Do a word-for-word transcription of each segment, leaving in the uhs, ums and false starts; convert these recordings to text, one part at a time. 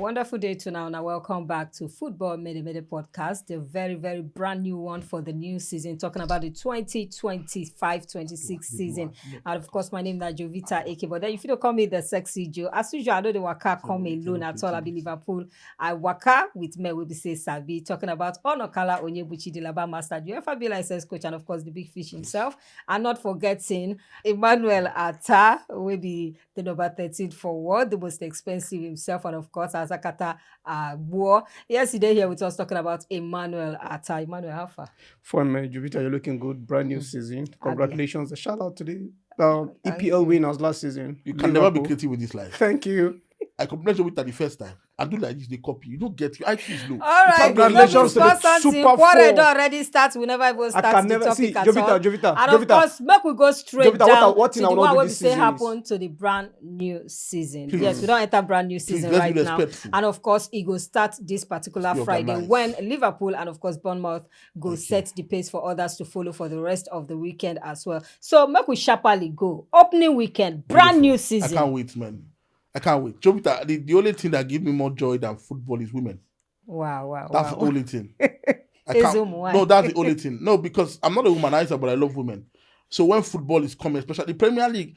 Wonderful day to now. Now, welcome back to Football Mede Mede Podcast, the very, very brand new one for the new season, talking about the twenty twenty-five twenty-six season. And of course, my name is Jovita Eke. But then, if you don't call me the sexy Joe, as usual, I know the waka come alone at all. I be Liverpool. I waka with me, we be say Sabi, talking about Onokala Onyebuchi, the Laba Master, the U F A B license coach, and of course, the big fish himself. And not forgetting Emmanuel Atta, will be the number thirteen for world, the most expensive himself, and of course, Azakata uh, War. Yes, he there here with us talking about Emmanuel Atta. Emmanuel, how far? Fun, man. Jupiter, you're looking good. Brand new season. Congratulations. A shout out to the um, E P L winners last season. You can never be Liverpool. Creative with this life. Thank you. I complain with that the first time. I do like this, they copy. You don't get you. I choose low. All right, Congratulations before we to the start something, Super quarrel Four. Don already start. We never even I start can the never topic see at Jovita, all. Jovita, And of Jovita. Course, make we go straight Jovita, what down I- what to thing I the wanna one do wey be this say season happen is- to the brand new season. Please. Yes, we don't enter brand new Please, season let's right be now. Respectful. And of course, it go start this particular Be Friday organized. When Liverpool and of course Bournemouth go Thank you. Set the pace for others to follow for the rest of the weekend as well. So make we sharply go. Opening weekend, brand new I season. Can't wait, man. I can't wait. Jovita, the, the only thing that gives me more joy than football is women. Wow, wow, That's wow. The only thing. I Is can't, um, why? No, that's the only thing. No, because I'm not a womanizer, but I love women. So when football is coming, especially the Premier League,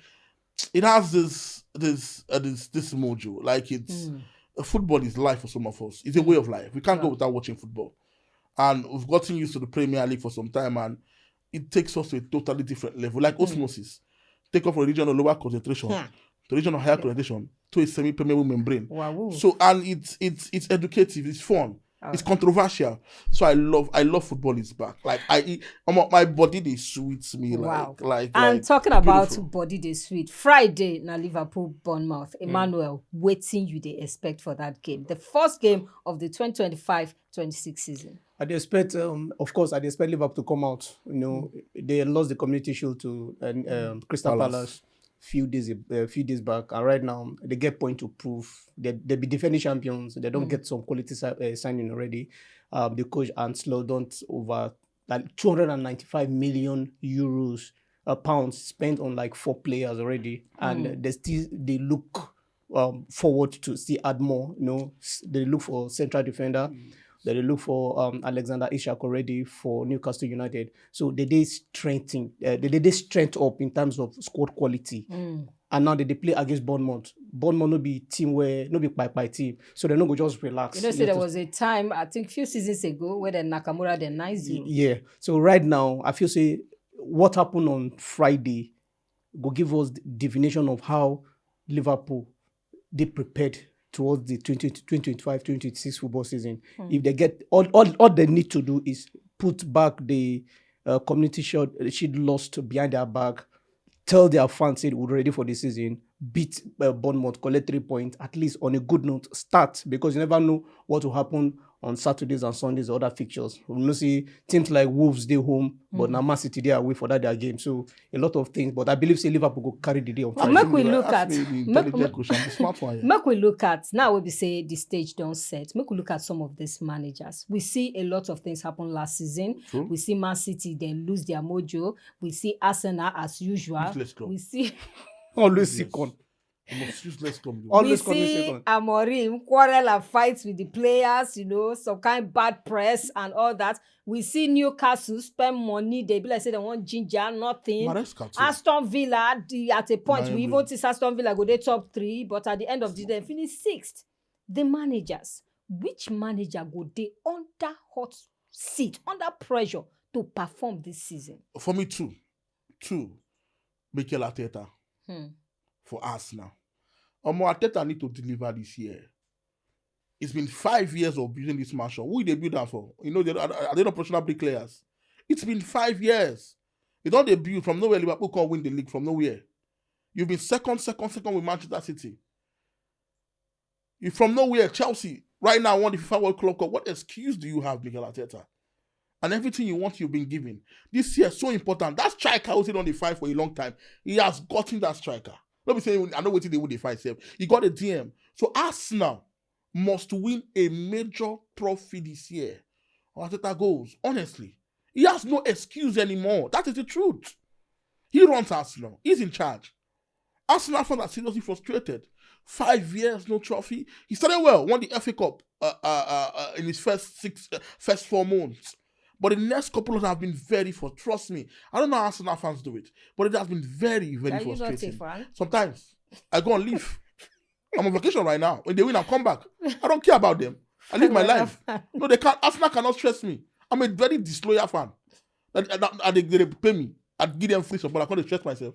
it has this this uh, this this mojo. Like it's Mm. uh, football is life for some of us. It's a way of life. We can't go Yeah. Without watching football, and we've gotten used to the Premier League for some time, and it takes us to a totally different level, like Mm. osmosis. Take off from a region of lower concentration Hmm. to a region of higher concentration to a semi-permeable membrane. Wow. So and it's it's it's educative, it's fun, it's controversial. So I love I love football is back. Like I eat, I'm, my body they sweets me Wow. like like And like, talking about beautiful. Body dey sweet, Friday na Liverpool Bournemouth. Emmanuel, wetin you dey expect for that game? The first game of the twenty twenty-five twenty-six season. I dey expect, um, of course, I dey expect Liverpool to come out. You know, they lost the Community Shield to um, um, Crystal Palace. Palace few days a few days back, and right now they get point to prove. They they be defending champions. They don't get some quality si- uh, signing already. Um, the coach Arne Slot don't over like two hundred and ninety-five million euros, uh, pounds spent on like four players already, and uh, they still they look um, forward to still add more. You know, s- they look for central defender. They dey look for um, Alexander Isak already for Newcastle United. So they dey strengthen, uh, they dey strength up in terms of squad quality. And now they dey play against Bournemouth. Bournemouth no be team where no be by by team, so they no go just relax. You know, say Let there us- was a time, I think, few seasons ago, where the Nakamura the nice you. Yeah. So right now, I feel say what happened on Friday go give us the definition of how Liverpool they prepared towards the twenty twenty-five twenty twenty-six football season. If they get all, all, all they need to do is put back the uh, Community Shield, Shield lost behind their back, tell their fans say we're ready for the season, beat uh, Bournemouth, collect three points, at least on a good note, start, because you never know what will happen on Saturdays and Sundays or other fixtures. We know see teams like Wolves dey home, but now Man City dey away for that their game. So a lot of things, but I believe say Liverpool go carry the day on Well, Friday. make we look Ask at- me the make- intelligent make- question, the smart one. Yeah. Make we look at now. We be say the stage don't set. Make we look at some of these managers. We see a lot of things happen last season. True. We see Man City then lose their mojo. We see Arsenal as usual. Useless club. We see Always Yes. Second. The most useless club. in the All- world. we Always come in see second. Amorim quarrel and fight with the players, you know, some kind bad press and all that. We see Newcastle spend money. They be like say they want ginger, nothing. Maresca too. Aston Villa, the, at a point, Bayern we even Munich. See Aston Villa go they top three, but at the end of the day, finish sixth. The managers, which manager go they under hot seat, under pressure to perform this season? For me too, two, Mikel Arteta Hmm. For Arsenal. Omo, Arteta need to deliver this year. It's been five years of building this mansion. Who they build that for? You know, they, are, are they not professional bricklayers? It's been five years. You don't they build from nowhere. Liverpool can't win the league from nowhere. You've been second, second, second with Manchester City. You from nowhere, Chelsea. Right now, won the FIFA World Club Cup. What excuse do you have, Mikel Arteta? And everything you want, you've been given. This year, so important. That striker who sit on the fight for a long time, he has gotten that striker. Let me say, I know what they would fight self. He got a D M. So Arsenal must win a major trophy this year. Arteta goes, honestly. He has no excuse anymore. That is the truth. He runs Arsenal. He's in charge. Arsenal fans are seriously frustrated. Five years, no trophy. He started well, won the F A Cup uh, uh, uh, uh, in his first six, uh, first four months. But the next couple of them have been very frustrating. Trust me, I don't know how Arsenal fans do it, but it has been very, very frustrating. Sometimes I go on leave. I'm on vacation right now. When they win, I'll come back. I don't care about them. I live my life. No, they can't. Arsenal cannot stress me. I'm a very disloyal fan. And, and, and they, they pay me. I give them free support. I can't stress myself.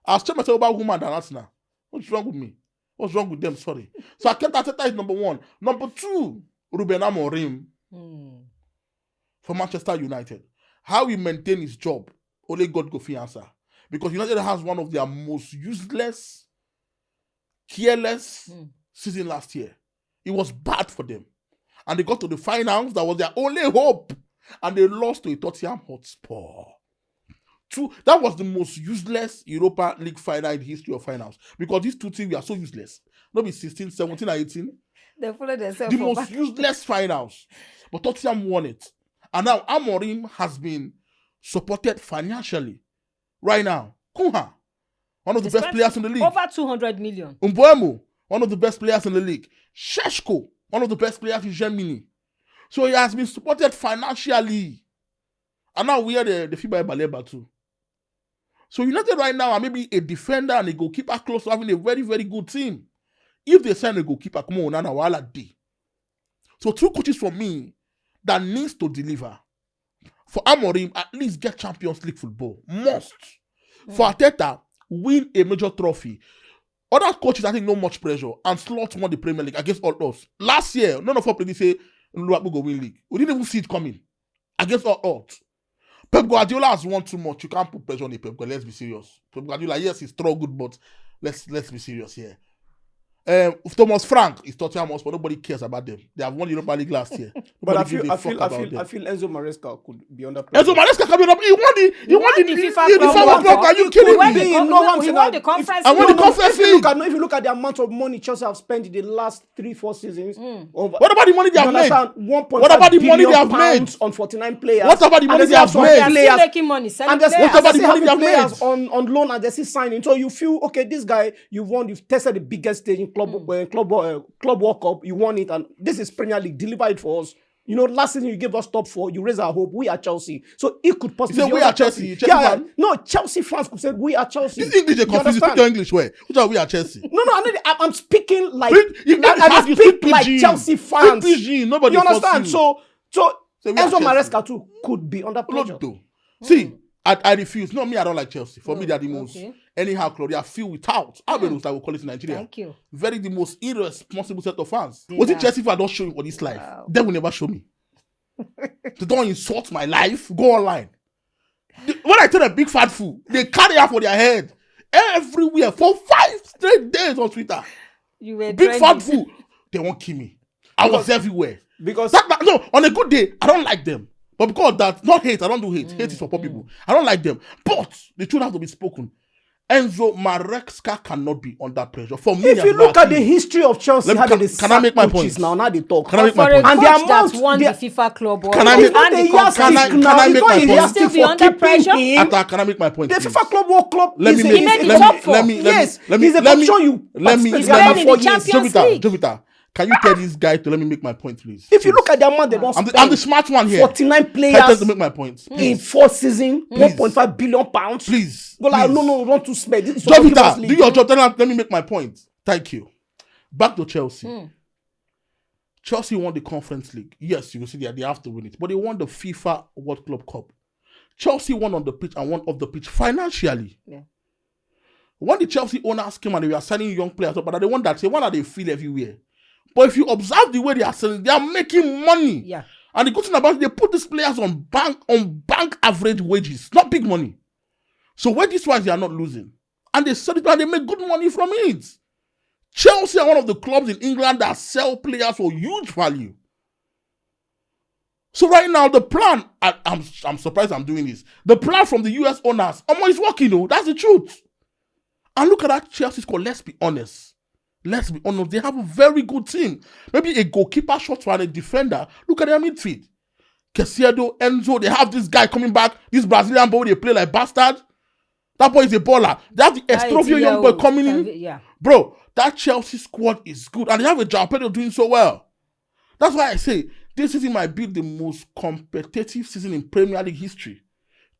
I stress myself about woman than Arsenal. What's wrong with me? What's wrong with them? Sorry. So I kept Arteta is number one. Number two, Ruben Amorim for Manchester United. How he maintain his job, only God go fit answer. Because United has one of their most useless, careless season last year. It was bad for them. And they got to the finals. That was their only hope. And they lost to a Tottenham Hotspur. Two, that was the most useless Europa League final in the history of finals. Because these two teams were so useless. Not be sixteen, seventeen, and eighteen. They followed themselves The for most back. useless finals. But Tottenham won it. And now Amorim has been supported financially. Right now, Kunha, one of the They best spent players in the league. over two hundred million. Mbeumo, one of the best players in the league. Sheshko, one of the best players in Germany. So he has been supported financially. And now we are the, the FIBA Baleba too. So United right now are maybe a defender and a goalkeeper close to having a very, very good team. If they sign a goalkeeper, come on, now Wala day. So two coaches for me that needs to deliver. For Amorim, at least get Champions League football. Must. For Arteta, win a major trophy. Other coaches, I think, no much pressure. And Slot won the Premier League against all odds. Last year, none of us predicted say Liverpool go win league. We didn't even see it coming. Against all odds. Pep Guardiola has won too much. You can't put pressure on Pep Guardiola. Let's be serious. Pep Guardiola, yes, he's struggled, but let's let's be serious here. Um, Thomas Frank is Tottenham Hotspur. Nobody cares about them. They have won Europa League last year. But I Nobody feel, gives a I fuck feel, I about feel, them. I feel Enzo Maresca could be under pressure. Enzo Maresca can be under. He won the. He He won won the. the He FIFA won the Club FIFA World Cup. Are you Cup. He kidding He won me? the He con- won he won the he won the conference I won the league. No, no, conference if you look league. at, no, if you look at the amount of money Chelsea have spent in the last three, four seasons, Mm. over, What about the money they you have made? understand, What about the money they have made? one point five billion pounds on forty-nine players. What about the And money they they still have have some made? They are still players. making money, selling And they still, What's and about they the still money having they have players made? on, on loan, and they still signing. So you feel, okay, this guy, you won, you've tested the biggest stage in club, Mm. uh, club, uh, club World Cup. You won it, and this is Premier League. Deliver it for us. You know, last season you gave us top four. You raise our hope. We are Chelsea, so it could You possibly say be we under are Chelsea. Chelsea. Chelsea Yeah, fan? No, Chelsea fans could say we are Chelsea. This English is You confusing. Speak understand? your English well. Which are we are Chelsea? No, no, I mean, I'm, I'm speaking like Speak, you I, can't I have you speak speak like pidgin. Chelsea Speak fans. pidgin. Nobody You force understand? you. So, so Say we are Enzo Chelsea. Maresca too could be under pressure. Lodo. See, I, I refuse. No, me, I don't like Chelsea. For me, Oh, they are the most okay. anyhow club. They are filled with touts. How many Mm. I will call it in Nigeria? Thank you. Very the most irresponsible set of fans. Yeah. What if Chelsea fan don't show you for this life? Wow. They will never show me. They don't insult my life. Go online. The- when I tell a big fat fool, they carry out for their head everywhere for five straight days on Twitter. You were Big fat trending. fool. They won't kill me. I was Because everywhere. because That, that- no, on a good day, I don't like them. But because of that, not hate, I don't do hate. Hate is for poor Mm, people. I don't like them. But the truth has to be spoken. Enzo Maresca cannot be under pressure. For me, If you look at the history of Chelsea, Let me- how can, they can I sack make my coaches point? now, now they talk. Can I But make for my a point? And coach that amount won the the FIFA Club World Can I Cup make- and the It's not a conference yardstick Can I- now. can I It's make not my a point? Still be under pressure. Atta, can I make my point? The FIFA Club World Cup Let is me a- make- is a He made the let me- top four. let me- let me- Yes, let me- he's a let me- coach you let me- participate He's let playing me- in the Champions Jupiter, League. Jupiter, can you tell this guy to let me make my point, please? If you look at the amount they don't I'm the, spend, I'm the smart one here. forty-nine Can I tell players to make my point? in four seasons, Please. one point five billion pounds. Please. Go like, Please. no, no, we want to spend. This is for Jupiter, Champions League. do your job. Tell her, let me make my point. Thank you. Back to Chelsea. Hmm. Chelsea won the Conference League. Yes, you will see that they have to win it. But they won the FIFA World Club Cup. Chelsea won on the pitch and won off the pitch financially. Yeah. When the Chelsea owners came and they were signing young players, but they want that say, why are they feel everywhere? But if you observe the way they are selling, they are making money. Yeah. And the good thing about it, they put these players on bank on bank average wages, not big money. So wages wise, they are not losing, and they sell it and they make good money from it. Chelsea are one of the clubs in England that sell players for huge value. So right now, the plan, I, I'm, I'm surprised I'm doing this. The plan from the U S owners, Omo, is working though. That's the truth. And look at that Chelsea squad. Let's be honest. Let's be honest. They have a very good team. Maybe a goalkeeper short for and a defender. Look at their midfield. Caicedo, Enzo, they have this guy coming back. This Brazilian boy, they play like bastard. That boy is a baller. They have the That extrovio young boy eighteen-year-old coming in. Tavi- Yeah. Bro, that Chelsea squad is good. And they have a Joao Pedro doing so well. That's why I say this season might be the most competitive season in Premier League history.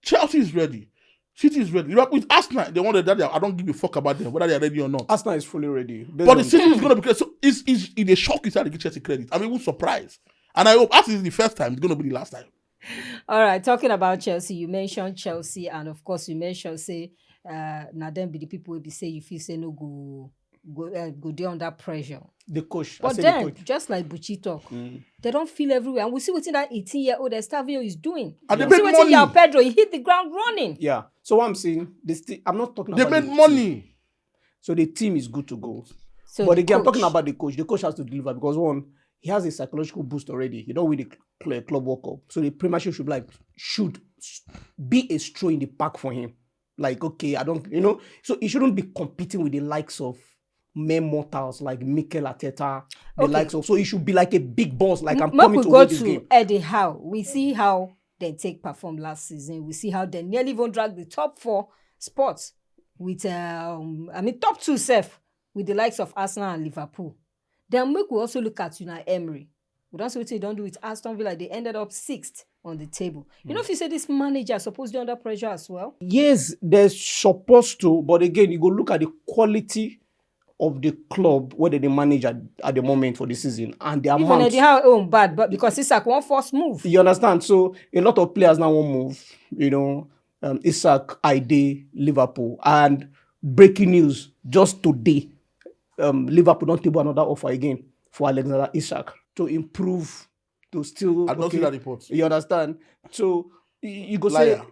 Chelsea is ready. City is ready. Liverpool is Arsenal. They want that. I don't give a fuck about them, whether they're ready or not. Arsenal is fully ready. Based But the on- city is going to be crazy. So it's, it's, it a shock you start to give Chelsea credit. I'm even surprised. And I hope as is the first time, it's going to be the last time. All right, talking about Chelsea, you mentioned Chelsea, and of course, you mentioned say uh, now then be the people will be say you feel say no go go uh, go there under pressure. the coach. I But say then, the coach. Just like Buchi talk, Mm. they don't feel everywhere, and we see within that eighteen-year-old Estavio is doing. And they We see made wetin money. Pedro, he hit the ground running. Yeah. So what I'm saying, this thing, I'm not talking They about made the team. Money. So the team is good to go. So But the again, I'm talking coach- about the coach. The coach has to deliver because one, he has a psychological boost already. He don't win the cl- Club World Cup, so the Premiership should like should s- be a stroll in the park for him. Like okay, I don't, you know, so he shouldn't be competing with the likes of mere mortals like Mikel Arteta, the Okay. likes of. So he should be like a big boss. Like I'm Make coming we to go win this to game. Eddie Howe. We see how they take perform last season. We see how they nearly even drag the top four spots with um I mean top two self with the likes of Arsenal and Liverpool. Then make we also look at Unai Emery. We don't see what they don't do with Aston Villa. They ended up sixth on the table. You know, if you say this manager supposed to be under pressure as well. Yes, they're supposed to, but again, you go look at the quality of the club where they manage at, at the moment for the season and the Even amount. Eddie Howe own bad, but because Isak one first move. You understand? So a lot of players now won't move. You know, um, Isak, Ide, Liverpool, and breaking news just today, um, Liverpool don't table another offer again for Alexander Isak to improve, to still. I don't Okay, see that report. You understand? So y- you go say Liar.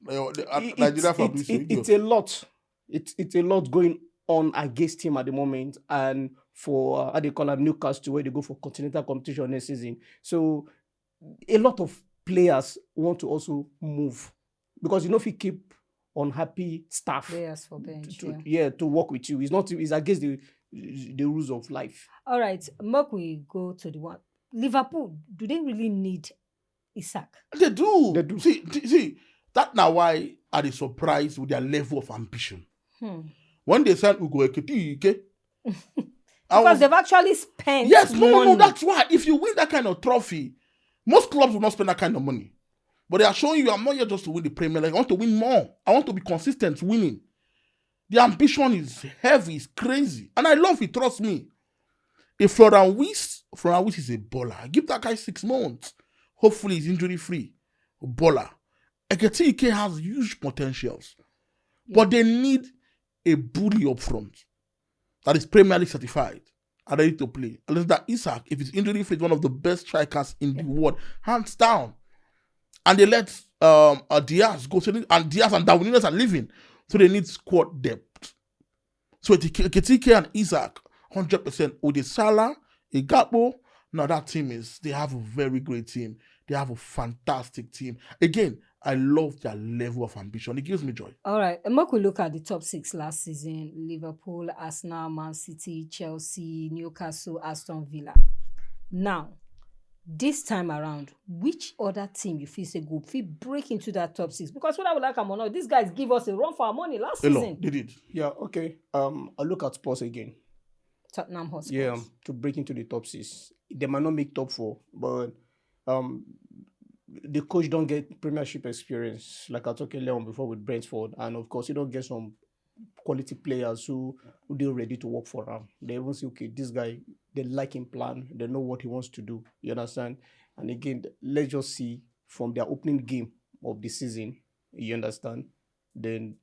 Uh, the- uh, it- Nigeria it's, Fabrizio, it's, idiot. it's a lot. It's it's a lot going on against him at the moment, and for uh, how they call him Newcastle, where they go for continental competition next season. So a lot of players want to also move because you know if you keep unhappy staff Players for bench. to, Yeah. yeah, to work with you, it's not, it's against the the rules of life. All right, make we go to the one. Liverpool, do they really need Isak? They do. They do. See, see, see, that now why are they surprised with their level of ambition? Hmm. When they signed Ugo Ekitike, I Because was- they've actually spent yes, no, no, money. That's why if you win that kind of trophy, most clubs will not spend that kind of money. But they are showing you, I'm not here just to win the Premier League. I want to win more. I want to be consistent winning. The ambition is heavy, it's crazy. And I love it, trust me. If Florian Wirtz, Florian Wirtz is a baller. Give that guy six months. Hopefully he's injury free. Baller. Ekitike has huge potentials. But they need a bully up front that is Premier League certified and ready to play. Alexander Isak, if he's injury free, is one of the best strikers in the world, hands down. And they let um uh, Diaz go, so they- and Diaz and Darwin Nunez are leaving, so they need squad depth. So Ekitike and Isak, hundred percent. With Salah, Gakpo, now that team is, they have a very great team. They have a fantastic team. Again, I love their level of ambition. It gives me joy. All right, and make we look at the top six last season: Liverpool, Arsenal, Man City, Chelsea, Newcastle, Aston Villa. Now, this time around, which other team you feel say go fit break into that top six? Because whether we like am or not, these guys give us a run for our money last A lot. season. They did. Yeah, okay. Um, I look at Spurs again. Tottenham Hotspur. Yeah, to break into the top six. They might not make top four, but um, the coach don't get Premiership experience, like I talked earlier on before with Brentford, and of course, you don't get some quality players who who they ready to work for him. They even say, okay, this guy, they like him plan, they know what he wants to do. You understand? And again, let's just see from their opening game of the season. You understand? Then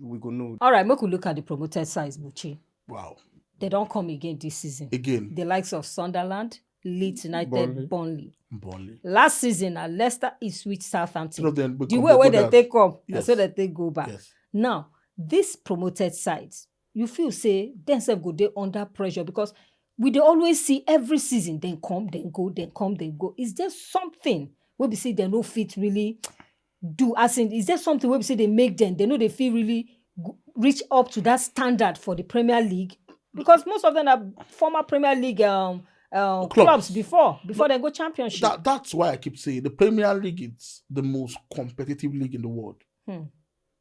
we go know. All right, make we look at the promoted sides, Buchi. Wow. They don't come again this season. Again. The likes of Sunderland, Leeds United, Burnley. Burnley. Burnley. Last season, I Leicester is with Southampton. Some of them The become way the where they brothers. take up, Yes. so that they go back. Yes. Now, these promoted sides, you feel say themselves go dey under pressure because we dey always see every season, then come, then go, then come, then go. Is there something where we say they no fit really do? As in, is there something where we say they make them, they know they feel really go- reach up to that standard for the Premier League? Because most of them are former Premier League um, uh, Clubs. clubs before, before they go championship. That, that's why I keep saying the Premier League is the most competitive league in the world. Hmm.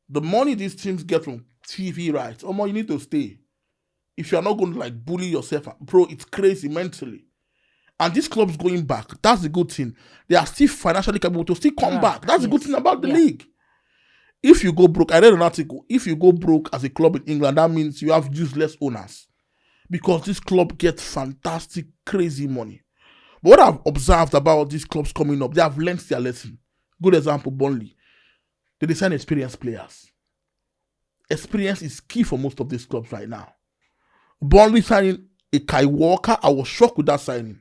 The money these teams get from T V rights, Omo, you need to stay. If you are not going to, like, bully yourself, bro, it's crazy mentally. And this club's going back. That's the good thing. They are still financially capable to still come Yeah, back. That's the good yes, thing about the yeah. League. If you go broke, I read an article. If you go broke as a club in England, that means you have useless owners, because this club gets fantastic, crazy money. But what I've observed about these clubs coming up, they have learned their lesson. Good example, Burnley. They dey sign experienced players. Experience is key for most of these clubs right now. Burnley signing Ilkay Walker, I was shocked with that signing.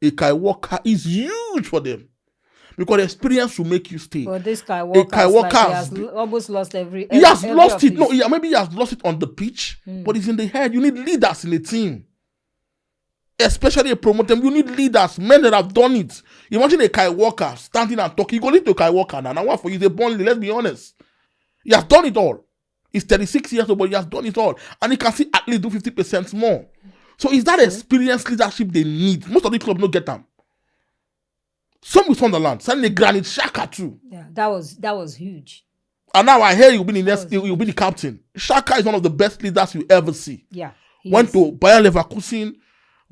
Ilkay Walker is huge for them, because experience will make you stay. But this guy Ilkay Walker, like, he Walker has has l- almost lost every. He has every lost of it. his- No, yeah, maybe he has lost it on the pitch, but it's in the head. You need leaders in the team, especially a promoter. You need leaders, men that have done it. Imagine Ilkay Walker standing and talking. You go need to Ilkay Walker now. Now, what for you? The Burnley, let's be honest. He has done it all. He's thirty-six years old, but he has done it all. And he can see at least do fifty percent more. So is that experience leadership they need? Most of the club no get them. Some with Sunderland, signing a Granit Xhaka too. Yeah, that was that was huge. And now I hear you'll be the next, was you'll be the captain. Xhaka is one of the best leaders you ever see. Yeah, he Went is. to Bayer Leverkusen,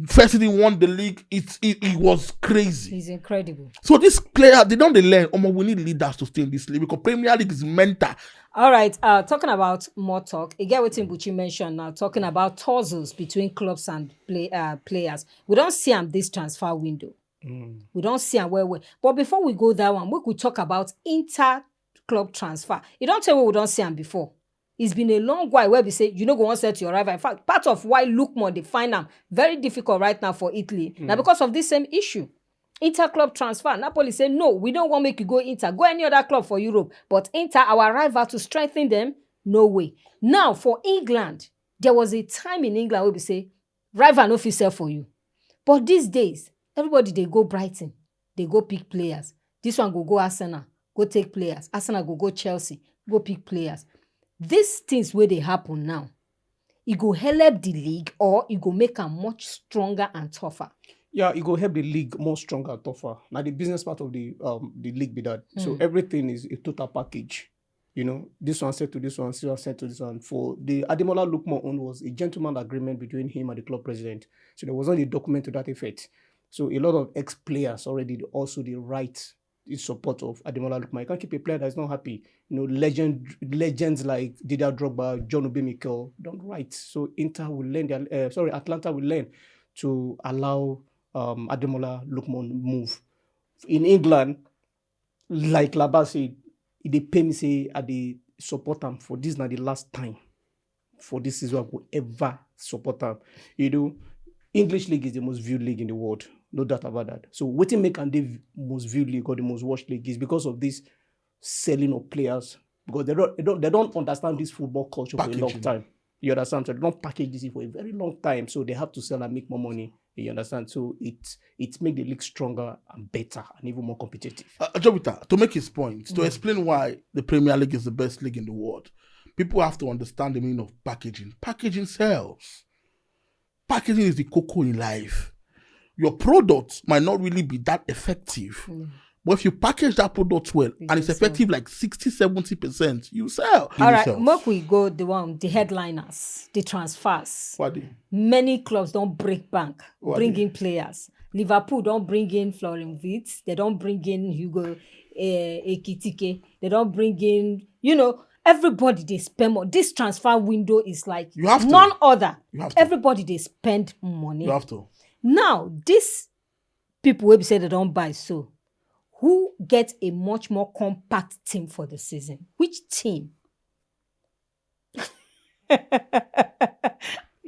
first season won the league. It, it, it was crazy. He's incredible. So this player, they don't dey learn. Omo, we need leaders to stay in this league, because Premier League is mental. All right, uh, talking about more talk, again, what Buchi mentioned now, talking about tussles between clubs and play, uh, players. We don't see them this transfer window. We don't see them well, well. But before we go that one, we could talk about inter club transfer. You don't tell me we don't see them before. It's been a long while where we say you know go on set your rival. In fact, part of why Lukman they find them very difficult right now for Italy. Now because of this same issue, inter club transfer. Napoli say no, we don't want make you go inter, go any other club for Europe. But inter our rival to strengthen them, no way. Now for England, there was a time in England where we say rival no fit sell for you. But these days, everybody they go Brighton, they go pick players. This one go go Arsenal, go take players. Arsenal go go Chelsea, go pick players. These things where they happen now, it go help the league or it go make them much stronger and tougher. Yeah, it go help the league more stronger and tougher. Now the business part of the um the league be that. So everything is a total package. You know, this one said to this one, this one said to this one. For the Ademola Lookman own was a gentleman agreement between him and the club president. So there was not a document to that effect. So a lot of ex-players already also the right in support of Ademola Lookman. You can't keep a player that's not happy. You know, legend legends like Didier Drogba, John Obi Mikel don't write. So Inter will lend their uh, sorry, Atalanta will lend to allow um Ademola Lookman move. In England, like Laba said, it dey pay me say I dey support am for this na the last time for this season I go ever support am. You know, English league is the most viewed league in the world, no doubt about that. So wetin make am dey v- most viewed league or the most watched league is because of this selling of players, because they don't they don't, they don't understand this football culture for a long Packaging. Time. You understand? So they don't package this for a very long time, so they have to sell and make more money. You understand? So it it make the league stronger and better and even more competitive. Uh, Jovita, to make his point, to explain why the Premier League is the best league in the world, people have to understand the meaning of packaging. Packaging sells. Packaging is the cocoa in life. Your product might not really be that effective, but if you package that product well and it's will sell. Effective like sixty, seventy percent, you sell. All right, Yourself. Make we go the one, the headliners, the transfers. What the- Many clubs don't break bank, What bring the- in players. Liverpool don't bring in Florian Wirtz. They don't bring in Hugo uh, Ekitike. They don't bring in, you know, everybody they spend more. This transfer window is like You have to. None other. You have to. Everybody they spend money. You have to. Now, these people will be said they don't buy. So, who get a much more compact team for the season? Which team?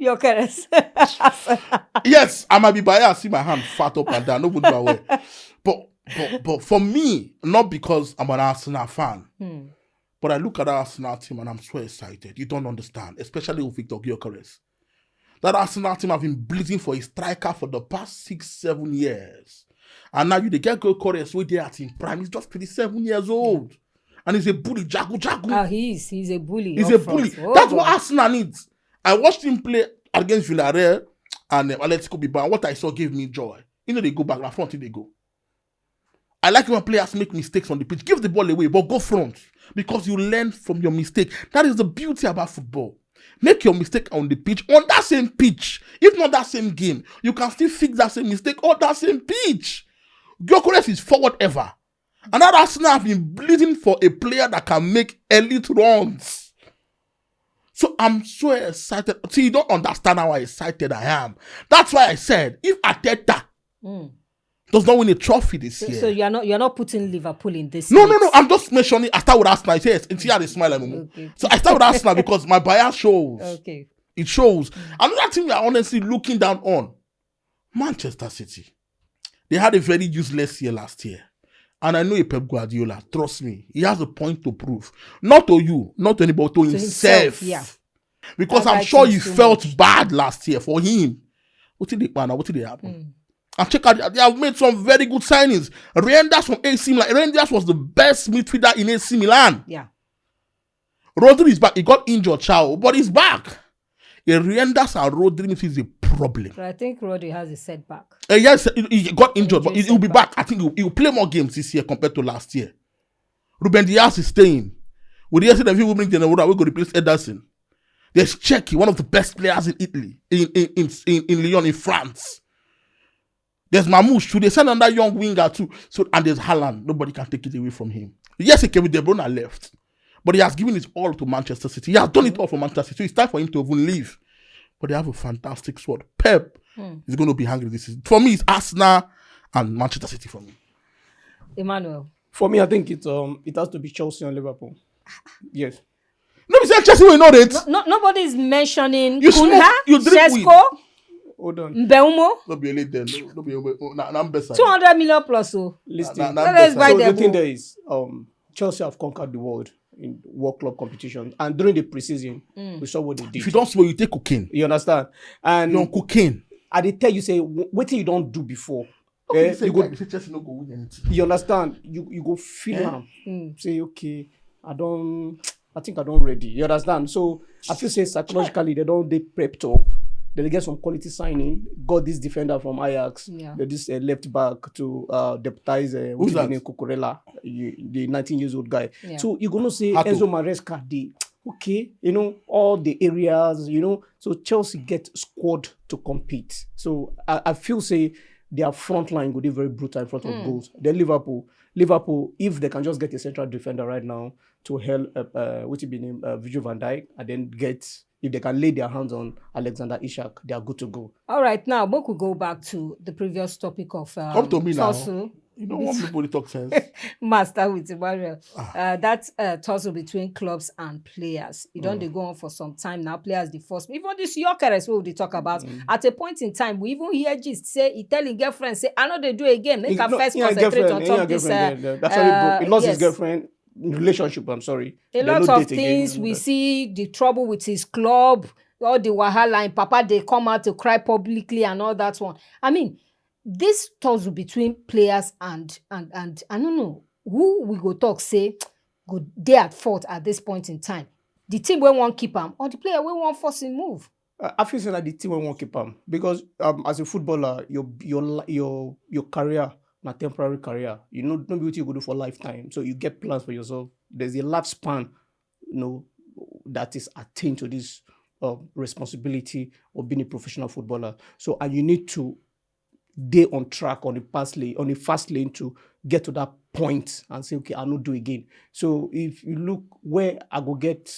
Gyökeres. Yes, I might be biased. See my hand fat up and down. No good my way. But but but for me, not because I'm an Arsenal fan, but I look at that Arsenal team and I'm so excited. You don't understand, especially with Victor Gyökeres. That Arsenal team have been bleeding for a striker for the past six, seven years. And now you they get Gyökeres where they at in prime. He's just twenty-seven years old. And he's a bully, jagu jagu. Ah, he is. He's a bully. He's up a front. Bully. Oh, That's what God. Arsenal needs. I watched him play against Villarreal and uh, Atletico Bilbao. What I saw gave me joy. You know they go back and front, they go. I like when players make mistakes on the pitch. Give the ball away, but go front. Because you learn from your mistake. That is the beauty about football. Make your mistake on the pitch, on that same pitch. If not that same game, you can still fix that same mistake on that same pitch. Gyökeres is forward ever. And that Arsenal have been bleeding for a player that can make elite runs. So I'm so excited. See, you don't understand how excited I am. That's why I said, if Arteta Mm. does not win a trophy this So, year. so you're not you're not putting Liverpool in this. No, no, mix. No. I'm just mentioning. I start with Arsenal. Yes, and see how they smile. Like, Okay. So I start with Arsenal because my bias shows. Okay. It shows. Another thing we are honestly looking down on, Manchester City. They had a very useless year last year. And I know a Pep Guardiola. Trust me. He has a point to prove. Not to you, not to anybody, to, To himself. himself, yeah. Because That I'm guy sure thinks you too felt much. bad last year for him. What did they plan? What did they happen? Mm. And check out, they have made some very good signings. Reijnders from A C Milan. Reijnders was the best midfielder in A C Milan. Yeah. Rodri is back. He got injured, Chao, but he's back. A Reijnders and Rodri is a problem. But I think Rodri has a setback. Uh, yes, he, he got injured, but he, he'll be back. I think he'll, he'll play more games this year compared to last year. Ruben Dias is staying. With the yesterday, people bring General will go replace Ederson. There's Cherki, one of the best players in Italy, in in in, in, in Lyon, in France. There's Marmoush too. They send another young winger too. So and there's Haaland. Nobody can take it away from him. Yes, Kevin De Bruyne left, but he has given his all to Manchester City. He has done it all for Manchester City. So it's time for him to even leave. But they have a fantastic squad. Pep Hmm. is going to be hungry this season. For me, it's Arsenal and Manchester City for me. Emmanuel. For me, I think it um it has to be Chelsea and Liverpool. Yes. No, be say Chelsea will not rate. No, no, nobody is mentioning You smoke, Cunha, you drink Sesko, Hold on. Mbeumo, No be elite then. No, no be elite. Oh, na, na Mbesa. two hundred million plus. Oh, Listen. Na- na That is Mbesa. why So they the thing go. There is um Chelsea have conquered the world in World Club competition, and during the preseason, Mm. we saw what they If did. You don't smoke, you take cocaine. You understand? And You're on cocaine. I did tell you say w- what you don't do before. Okay, Eh, you say, you go- guy, you say Chelsea no go win anything. You understand? You you go feel Eh? am. Mm. Say okay, I don't. I think I don't ready. You understand? So I feel say psychologically they don't they prepped up. They get some quality signing. Got this defender from Ajax. Yeah. They this uh, left back to uh, deputize uh, Who's that? Cucurella, you, the nineteen years old guy. Yeah. So you're gonna say Hato. Enzo Maresca, the okay, you know all the areas, you know. So Chelsea get squad to compete. So I, I feel say their front line would be very brutal in front of Mm. goals. Then Liverpool, Liverpool, if they can just get a central defender right now to help, uh, uh, what it be name, uh, Virgil van Dijk, and then get if they can lay their hands on Alexander Isak, they are good to go. All right, now make we go back to the previous topic of um, Come to me now. Tosu. You don't want people to talk sense. Master with Emmanuel. Uh, that uh, tussle between clubs and players. It don't they go on for some time now. Players the first. Even this Gyökeres we dey talk about. At a point in time, we even hear gist say he tell his girlfriend say I know they do again. Make He- her no, first he and concentrate girlfriend, on he top and this. girlfriend, Uh, they- they actually broke. He lost uh, his yes. Girlfriend relationship. I'm sorry. A They lot no of date again, things you we know. See the trouble with his club, all the wahala, and Papa they come out to cry publicly and all that one. I mean, this tussle between players and and and I don't know who we go talk say go they at fault at this point in time. The team we won't keep him or the player we won't force him move. I I feel say na the team wey wan keep am because um, as a footballer, your your li- your your career na temporary career. You know, no be wetin you go do for lifetime. So you get plans for yourself. There's a lifespan, you know, that is attained to this uh, responsibility of being a professional footballer. So and you need to dey on track on the pass lane on the fast lane to get to that point and say okay, I no do again. So if you look where I go get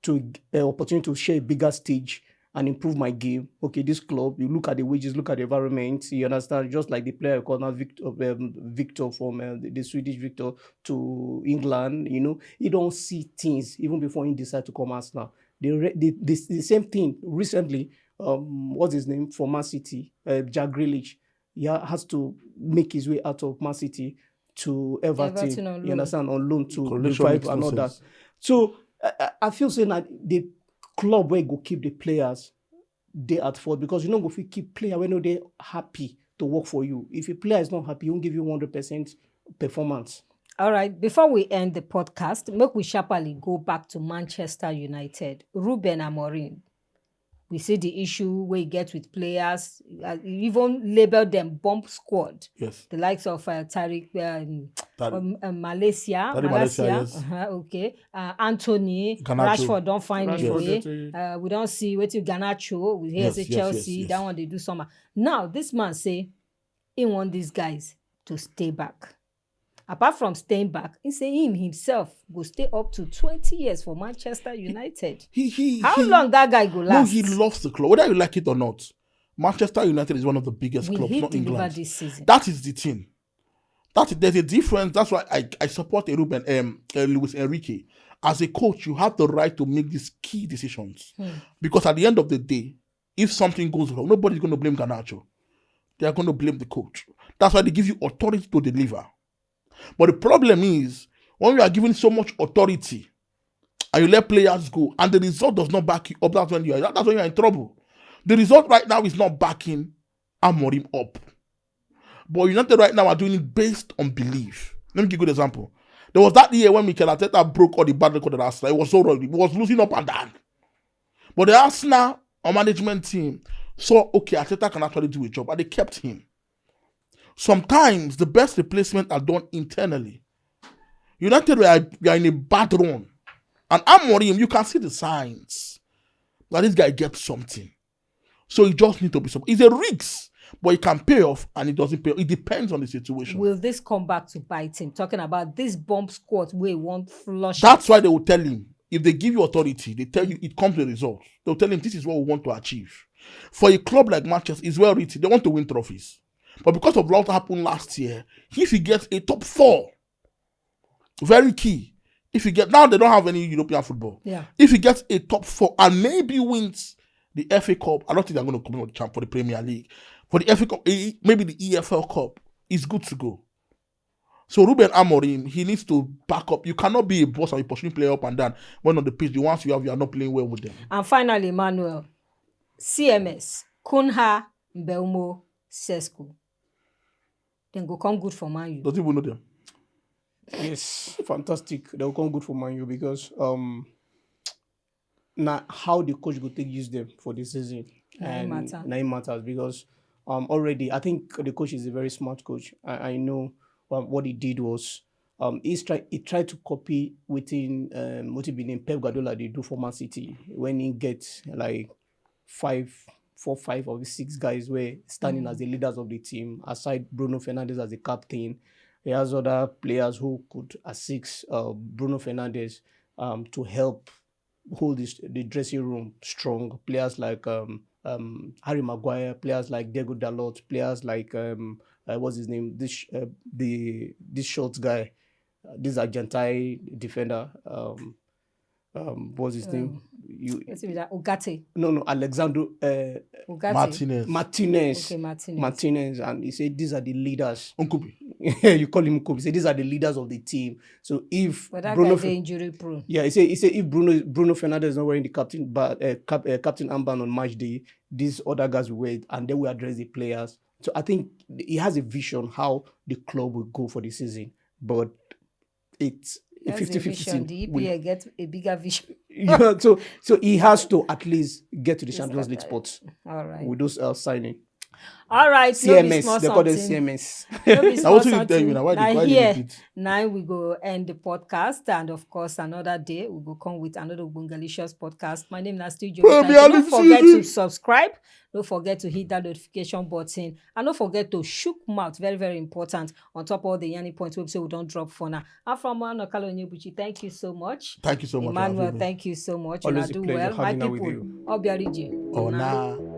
to uh, opportunity to share a bigger stage and improve my game. Okay, this club, you look at the wages, look at the environment, you understand, just like the player I call now Victor, um, Victor from uh, the, the Swedish Victor to England, you know, he don't see things even before he decide to come Arsenal. The, re- the, the, the same thing recently, um, what's his name, for Man City, uh, Jack Grealish, he ha- has to make his way out of Man City to Everton, Everton on you loan. Understand, on loan to Correlation revive makes no and all that. sense. So I, I- I feel say that the club where go keep the players they at fault because you know go fit keep player when they happy to work for you. If a player is not happy, he won't give you one hundred percent performance. All right, before we end the podcast, make we sharply go back to Manchester United. Ruben Amorim, We see the issue wey e get with players, uh, e even label them bomb squad. Yes. The likes of uh, Tariq, um, Tariq. um, uh, Malaysia, Tariq Malaysia, yes. Uh-huh, okay, uh, Anthony, Garnacho. Rashford don find him Rashford way. dey- Uh, we don see wetin Garnacho. We hear Yes, say yes, Chelsea, yes, yes. That one dey do summer. Now this man say he want these guys to stay back. Apart from staying back, he say him himself go stay up to twenty years for Manchester United. He, he, How he, long that guy go No, last? He loves the club. Whether you like it or not, Manchester United is one of the biggest Will clubs, he not deliver England. This season? That is the thing. That is, there's a difference. That's why I, I support a Ruben, um, uh, Luis Enrique. As a coach, you have the right to make these key decisions. Hmm. Because at the end of the day, if something goes wrong, nobody's going to blame Garnacho. They are going to blame the coach. That's why they give you authority to deliver. But the problem is, when you are given so much authority and you let players go and the result does not back you up, that's when you are, that's when you are in trouble. The result right now is not backing Amorim up. But United right now are doing it based on belief. Let me give you a good example. There was that year when Mikel Arteta broke all the bad record at Arsenal. It was so wrong. It was losing up and down. But the Arsenal or management team saw, okay, Arteta can actually do a job, and they kept him. Sometimes the best replacement are done internally. United were, were in a bad run. And Amorim, you can see the signs that this guy gets something. So he just need to be some. It's a risk, but it can pay off and it doesn't pay. It depends on the situation. Will this come back to bite him? Talking about this bomb squad wey wan flush. That's why they will tell him, if they give you authority, they tell you it comes with results. They'll tell him this is what we want to achieve. For a club like Manchester, it's well written. They want to win trophies. But because of what happened last year, if he gets a top four, very key. If he get now, they don't have any European football. Yeah. If he gets a top four and maybe wins the F A Cup, I don't think they're going to compete with the champ for the Premier League. For the F A Cup, eh, maybe the E F L Cup, is good to go. So Ruben Amorim, he needs to back up. You cannot be a boss and be pushing player up and down when on the pitch, the ones you have, you are not playing well with them. And finally, Emmanuel, C M S, Kunha Mbeumo Sesko. Then go come good for Man U. Does he even know them? Yes, fantastic. They'll come good for Man U because um, now how the coach go take use them for this season Na im and matter. Now it matters because um already I think the coach is a very smart coach. I, I know um, what he did was um he's try he tried to copy within um what he been in Pep Guardiola they do for Man City when he gets like five, four, five of the six guys were standing as the leaders of the team. Aside Bruno Fernandes as the captain, he has other players who could assist uh, Bruno Fernandes um, to help hold this, the dressing room strong. Players like um, um, Harry Maguire, players like Diego Dalot, players like um, uh, what's his name? This uh, the this short guy, uh, this Argentine defender. Um, um, what's his name? You Let's see that Ugarte. No, no, Alexandro uh, Ugarte. Martinez. Martinez. Okay, Martinez. Martinez, and he said these are the leaders. Nkubi. You call him Nkubi. He said these are the leaders of the team. So if But that Bruno, guy Fe- dey injury prone. yeah, he said he said if Bruno Bruno Fernandes is not wearing the captain but uh, cap, uh, captain armband on match day, these other guys will wear it, and then we address the players. So I think he has a vision how the club will go for the season, but it's a That's a 50 vision. The fifty. E P L get a bigger vision. Yeah, so so he has to at least get to the Champions League Start- spots All right. With those uh, signing. All right. No be C M S, small they call them something. C M S. No be I small also did tell you something. now. Why Na they why they here repeat? Now we go end the podcast, and of course, another day we go come with another Bongalicious podcast. My name is Steve Premier Jonathan. Don't League forget to season. Subscribe. Don't forget to hit that notification button, and don't forget to shook mouth. Very, very important. On top of the yarning points we say we don't drop for now. I'm from Anokalo Nyebuchi. Thank you so much. Thank you so much. for Emmanuel, having me. Thank you so much. Always Una a do pleasure well. My hanging out with people, you. Obiarije. Ona.